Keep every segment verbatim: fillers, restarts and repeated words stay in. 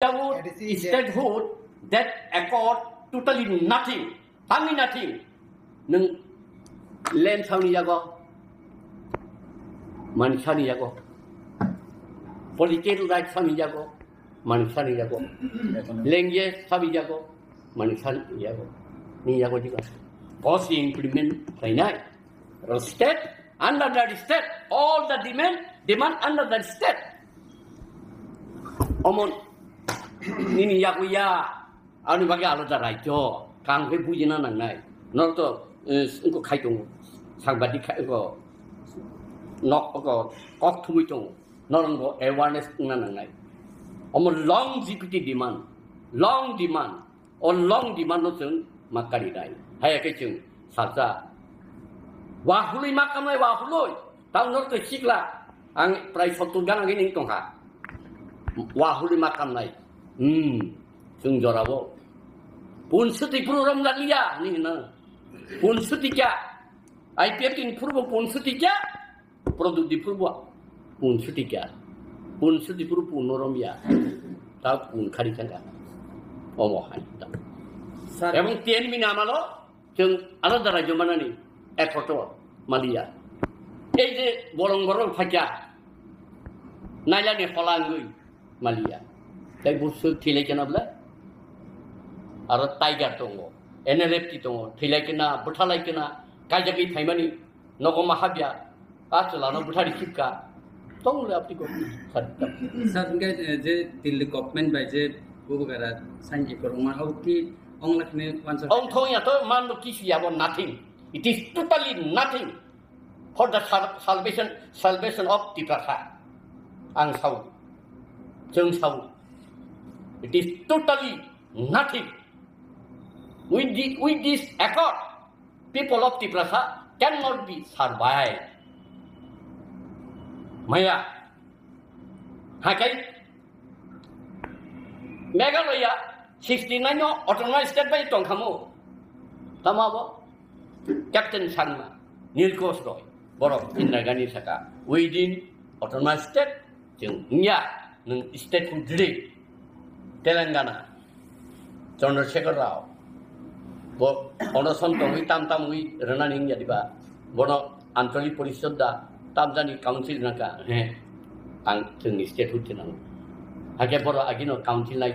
About statehood, that accord totally nothing, totally nothing. Nung land sani yago, mani sani yago, political right sani yago, mani sani yago, language sani yago, mani sani yago, ni yago jiga. Boss implement khainai. State, under the state, all the demand, demand under the state. Omon, nini yago ya, ani bagi alada raijyo, kang khe bujina nangnai. Norok to, eh, wngkha khai tongo, sangbadik khai tongo, nok tongo, kok thumwi tongo, norok bo awareness wngna nangnai. Omo long G P T demand, long demand. O long demand no chwng ma karinai. Haya khe chwng salsa. Wahului ma kamnai, wahului. Tamo norok twi sikla. Ang prai sottur gan agini wng tongkha. Wahului ma kamnai. Hmm. Chwng jorabo. Punsuti puru romjak liya, hinwi hwno. Punsuti kya? I P F T ni puru bo punsuti kya? Product di puru bo punsuti kya? Punsuti puru pun norom ya. Ta pun khari thangka. Omo hai ta. Sir. Ebong tiyan bini amalo chwng alada rajyo manani ekhoto maliya. Ei je bolong borok phakya, nailani holangwi maliya. Tai busu thilai kena bla. Aro Tiger tongo, N L F T tongo, thilai kena, bwthalai kena, kaijagwi phaimani nogo ma habya. A chwlano bwthari khipka. Tong le apni ko. Sir, hingke, eh, je Delhi government bai je bubugara sign ikorongma, abo ki ong lakni wansuk? Ong thong ya to man bo kisi ya bo nothing. It is totally nothing for the sal-, salvation, salvation of Tiprasa. Ang sao. Chwng sao. It is totally nothing. With the, with this accord, people of Tiprasa cannot be survived. Maya, hakai Meghalaya sixty nine no autonomous state bai tongkhamu. Tamo abo Captain Sangma, Nilkosh Roy, borok Indira Gandhi saka within autonomous state. Chwng wngya, nwng state hood rwdi. Telangana, Chandrasekhar Rao. Bo onoson tongwi tam tam wi rwnani wngya diba? Bono Anchalik Porishod da tamjani council nangka? He, ang chwngni state hood se nango. Hakhe boro agino council nai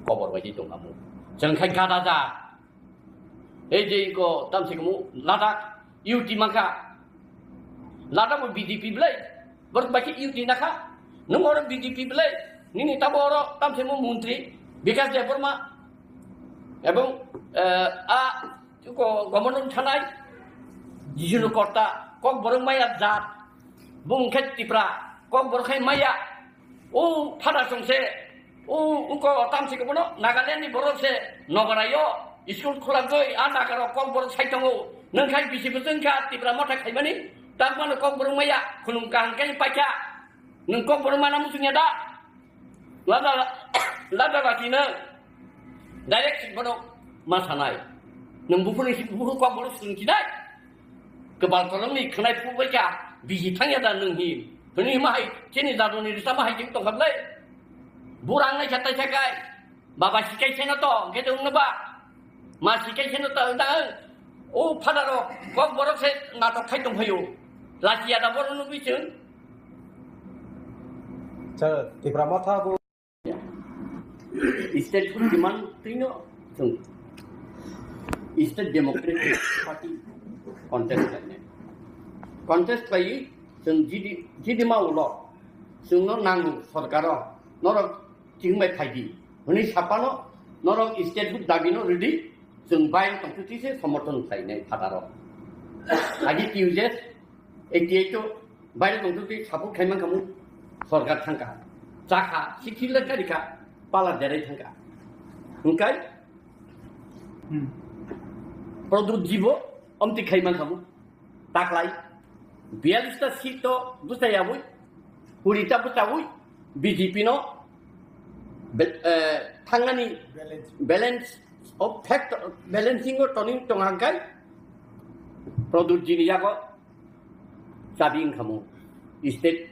kobor bai tongkhamu. Chwng khai gada ja. Ei je iko tamsikumu Ladakh U T mangkha. Ladakh bo B J P belai. Borok bai khe U T nakha. Nung oro B J P belai. Nini tabo oro tamsimo montri Bikash Debbarma. Ebong, eh, a, iko governor thanai. Jijunu Kotta. Kokborok maya jat. Bung khe Tipra. Kokborok khai maya. O phada song se, o uko tamsi kobono Nagaland ni borok se nogarayo school khulagwi a nagarok kokborok sai tongo. Nwng khai bisi bwswng kha Tipra Motha khaimani, tamano kokborok maya khulum kaham khe paikha. Nwng kokborok mana muchungya da? Lada, lada laki nwng direct bono ma sanai. Nwng buphuru, buphuru kokborok swngchinai. Kwbal kolongni khwnai phukbai kha, bisi thangya da nwng hi? Hwnwi ma hai, chini dadoni risa ma hai chwng tongkha bwlai? Burang nai kha tai kha kai, baba sikai seno to, hwnkhe to wngno ba? Ma sikai seno to, wngda wng? O phadaro, kok borok se natok khai tongphaio. Lachiya da borok nugwi chwng? Sir, Tipra Motha bo State demand twi no chwng State Democratic Party contest khlainai. Contest khlaiwi chwng G D, G D ma ulo chwngno nango sorkaro, norok chwng bai phaidi hwnwi saphano norok state hood dabi no rwdi, chwng bai tongtwtwi se somorthon khlainai phataro. Agi T U J S, eighty eight o baire tongtwtwi support khai mankha mu sorkar thangkha, chakha, sikhi le karikha, pala derai thangkha. Hwnkhe Hmm. Pradyut G bo omtwi khai mankha mu. Taklai biyalista seat to bwchayabwi, kurita bwchawi B J P no be-, eh, thangnani Balance. Balance of fact, balancing o toning tong hangkai Pradyut G ni yago chabi wngkhamu state,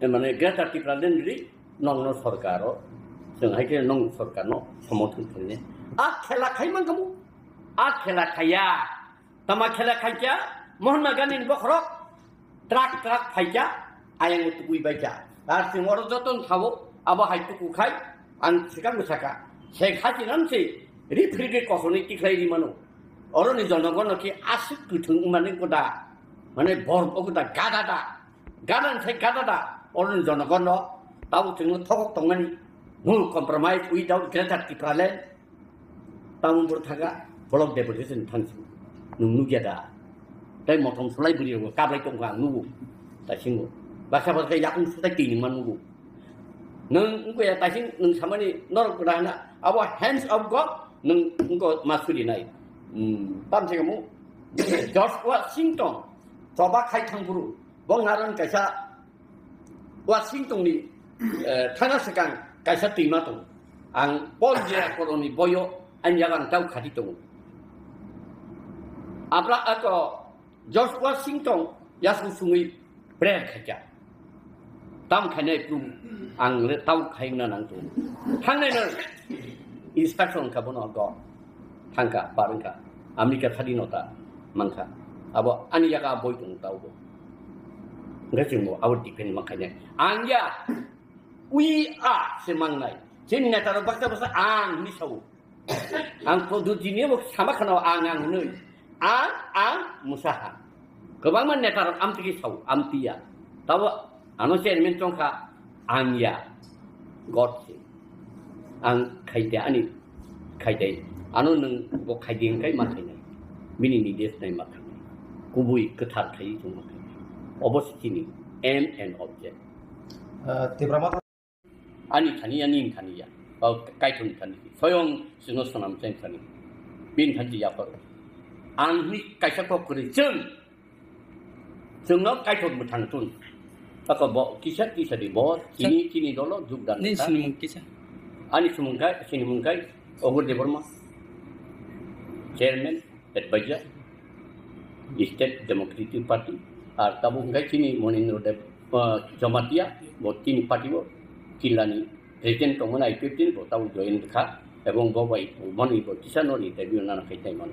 eh, mane Greater Tipraland ri nongno sorkaro Chwng hai khe nong sorkarno somorthon khainai. A khela khai man kamo. A khela khaiya. Tama khela khaikya, Mahatma Gandhi ni bokhorok trak trak phaikya, ayang tukui baikya. Ar chwng oro joto thabo, abo hai tuku khai, ang swkang bwsaka. Sheikh Hasina se, ri phirge kosoni tikhlai ri mano. Oro ni jonogon no ki aswk kwthwng mani koda, mane bor o koda gada da. Gada ni sai gada da, oro ni jonogon no, tabo chwngno thokok tongmani. No compromise without Greater Tipraland. Tamo bwrwi thangkha, block deputation thangsi. Nwng nukya da? Tei motom sulai bwrwi rokbo kablai tongkha ang nugo. Taisingo. Baksa baksa yakung sutai twi nwngma nugo. Nwng wngkha ya taising nwng samani norok kwrang na. Abo hands of God nwng wngkha ma surinai. Hmm, tamse kamu George Washington choba khai thang buru. Bo ngaron kaisa Washington ni, eh, thana swkang kaisa twima tongo. Ang Paul Jira Koroni boyo ani yago ang tau khati tongo. Abra ako George Washington yasku sungwi prayer khaikha. Tam khainai prum ang le tau khaina nang tongo. Thangnai no instruction kha bono go. Thangkha, barwngkha. America sadinota mankha. Abo ani yaga boi tongo taubo. Hwnkhe chwngbo abo defend mankhainai. Ang ya, we are se mangnai. Chini netarok baksa baksa ang hinwi sao. Ang Pradyot Jini bo sama khana ang ang hinwi. Ang, ang, musaha. Kwbangma netarok amtwi khe sao, amtwi ya. Tabo ano chairman chongkha, ang ya. God se. Ang khaide ani khaide. Ano nwng bo khaide hwnkhe ma khainai. Bini nides nai ma khainai. Kubui kwthar khai chwng ma khainai. Obo se chini aim and object. Ah, Tipra Motha. Ani thani ya, nini thani ya. O Kaitorni thani. Soyong sino sonam cheng thani. Bini thani ya kor. Ang ni kaisa kok kwrwi chwng. Chwngno Kaitor mwthang tun. Tako bo kisa kisa di bo chini, chini dolo jugdan Nini kha. Sinimung kisa? Ani sumung kai, sinimung kai Ogur Debbarma, Chairman, Advisor, State Democratic Party, ar tabuk hwnkhe chini Monindra Deb, ah, Jamatia, bo chini party o, jillani president tongmani I P F T ni bo tabuk join kha, ebong bo bai moni bo kisa noni interview nana khai tai mano.